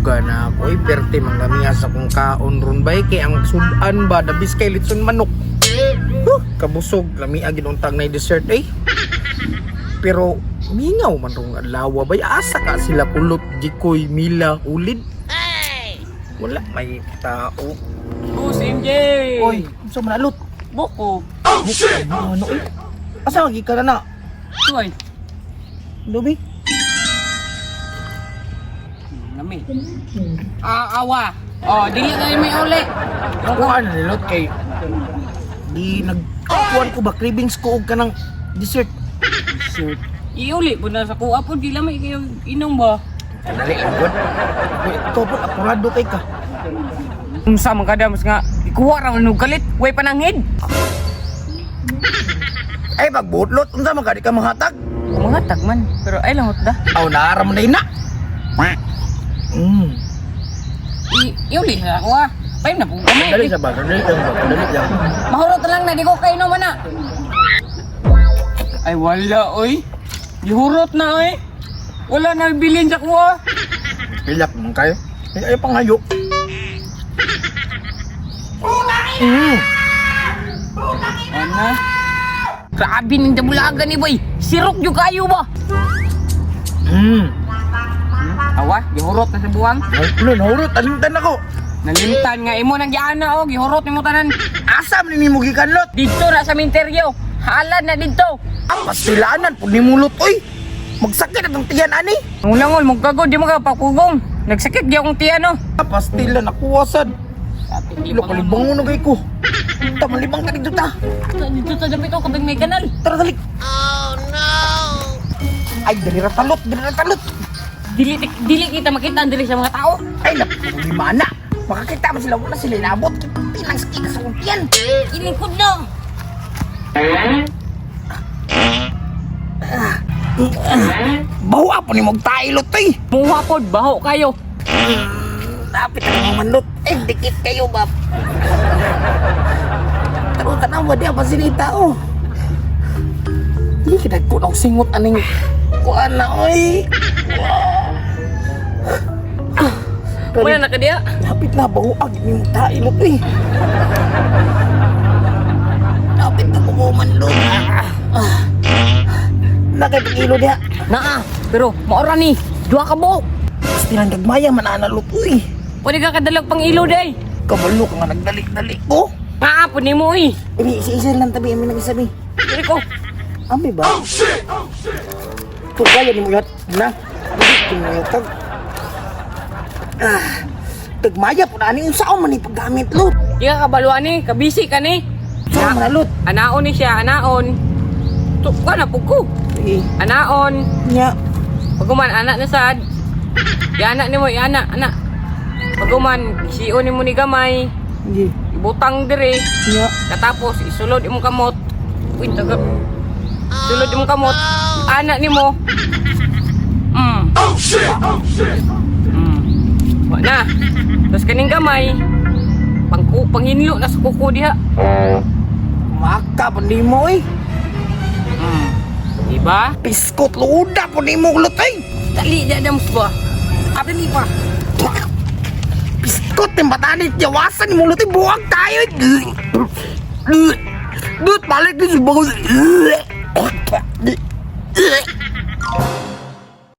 Kabusuga na ako. Oy, perte manggamiya sa kong kaon ron bay kay ang sudan ba dabis kay litson manok. Huh, kabusog lami ag ginuntag na dessert eh. Pero mingaw man rong adlaw bay, asa ka sila Kulot, Jikoy, Mila, Ulid? Wala may tao. Boss MJ! Oy, unsa man alot? Boko! Ano oy? Asa lagi ka na na? Tuay! Lubi? Lami. Ah, awa! Oh, dili na may uli. Kuan na nilot kay di nag kuan ko ba, cravings ko og kanang dessert. Dessert. Iuli po na sa kuha po, di lamay kayo inom ba? Dali lang gud. Uy, ito po apurado kay ka. Unsa man kada mas nga ikuha ra man og kalit, way pananghid. Ay pagbutlot unsa man ka, di ka mahatag? Mga tagman, pero ay langot da. Aw naara man na. Iuli na ako ah. Payim na po kami. Dali sa ba, dali lang ba, dali lang. Mahurot na lang na di ko kayo naman na. Ay wala oy. Gihurot na oy. Wala na bilin sa kuha. Pilak man kayo. Ay, ay panghayo. Ano? Grabe ning dabulagan ni boy. Sirok jud kayo ba? Awa, gihurot na sa buwang. Ay, lo, nahurot, alimtan ako. Nalimtan nga imo nang giana oh, gihurot nimo tanan. Asa man nimo gikanlot? Didto na sa minteryo. Halad na didto. Ang pastilanan pud nimulot oy. Magsakit atong tiyan ani. Ngulangol mo kagod di mo ka pakugong. Nagsakit gyud akong tiyan oh. Ah, pastila nakuha sad. Lo, kalibangon na kay ko. Ta malibang ka dito ta. Dito sa dapit oh, kapag may kanal. Tara dali. Oh no. Ay, dali ra talot, dali ra talot. Dili dili kita makita dili sa mga tao. Ay, naku, di mana. Makakita man sila, wala sila inabot. Pinang sakit sa akong tiyan. Ilingkod na. Bawa po ni mong tailot eh. Muha pod baho kayo. Dapat na mga manlot. Eh, dikit kayo ba? Taro, tanawa, di pa sila tao. Hindi kita ko na singot aning kuan na, oy. Wala na kadiya. Lapit na, bahuag ni mong tailot eh. Lapit na kumumanlot. Ah. Nakipag-ilo diha. Naa, pero maora ni duha ka buok. Pastilan gagmaya man analot uy. Pwede ka kadalag pang ilo day. Kabalo ka nga nagdalik-dalik ko. Paa po nimo eh. Ibi, isa-isa lang tabi, amin ang isabi. Dili ko. Ami ba? Oh shit! Oh shit! Ito kaya ni mo lahat na. Hindi mo tag. Ah, tagmaya po na ani unsaon man ni paggamit lot. Di ka kabaluan ni, kabisi ka ni. Unsaon man na, lot? Anaon ni siya, anaon. Tu ka na pug ko. Sige. Anaon. Nya. Pag anak na sad. Iana nimo, iana, anak. Pag sion nimo ni gamay, Sige. ibutang dire. Nya. Katapos isulod imong kamot. Uy, taga. Sulod imong kamot. Anak nimo. Oh shit! Oh shit! Wa na. Tapos kaning gamay, pangku panginlo na sa kuko diha. Maka po nimo eh. Diba? Piskot luda po nimo lot eh. Dali di damos ba? Abi ni pa. Piskot yung batanit jawasan mo lot eh. Buwag tayo eh. Dut, balik din sa bago.